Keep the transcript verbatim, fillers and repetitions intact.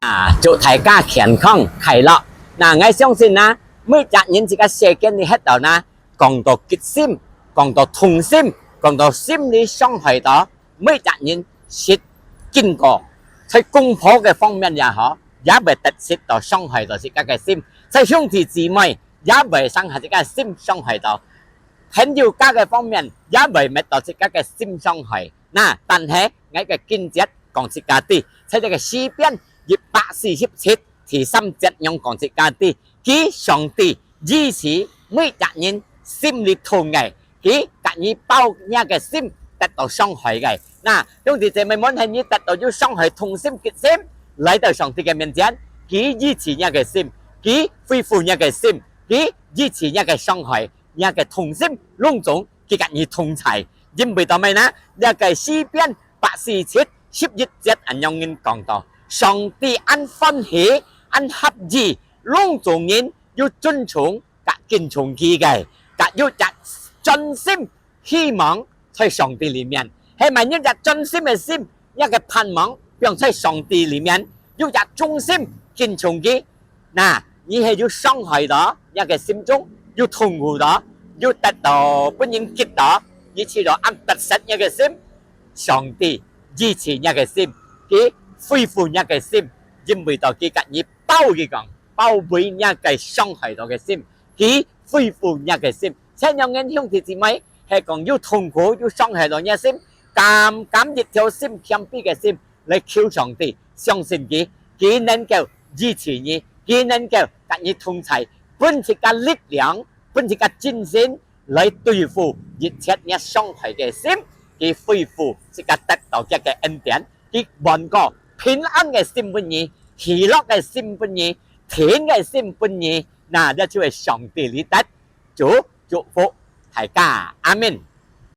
啊，祝大家健康快樂。那𠊎相信啊，每隻人自家世間裡歇到呢，講到激心，講到痛心，講到心理傷害到，每隻人識經過，在公婆个方面也好，也會得識到傷害到自家个心，在兄弟姊妹也會傷害自家心傷害到，朋友家个方面也會搣到自家个心傷害。那但係𠊎个經節講自家知，在這个詩篇一百四十七第三節樣講自家知，佢上帝醫治每隻人心裡痛个，佢甲你包若个心得到傷害个。那兄弟姊妹們，係你得到有傷害、痛心、激心，來到上帝个面前，佢醫治若个心，佢恢復若个心，佢醫治若个傷害，若个痛心，攏總佢甲你同在。因為到尾呢，這个詩篇百四七十一節恁樣人講到，上帝恁歡喜，恁合意，攏總人有尊重甲敬重佢个，甲有隻專心希望在上帝裡面，係滿有隻專心个心，一个盼望放在上帝裡面，有隻忠心敬重佢。那你係有傷害到若个心中，有痛苦到，有得到分人激到，你試著恁得失若个心，上帝醫治若个心，佢恢復若个心，因為到佢甲你包，佢講包圍若个傷害到个心，佢恢復若个心。親愛个兄弟姊妹，係講有痛苦、有傷害到若心，敢敢一條心謙卑个心來求上帝，相信佢，佢能夠醫治你，佢能夠甲你同在，分自家力量，分自家精神來對付一切若傷害个心，佢恢復自家得到佢个恩典，佢換過平安个心分你，喜樂个心分你，定个心分你，那這就係上帝裡得。主祝福大家，阿門。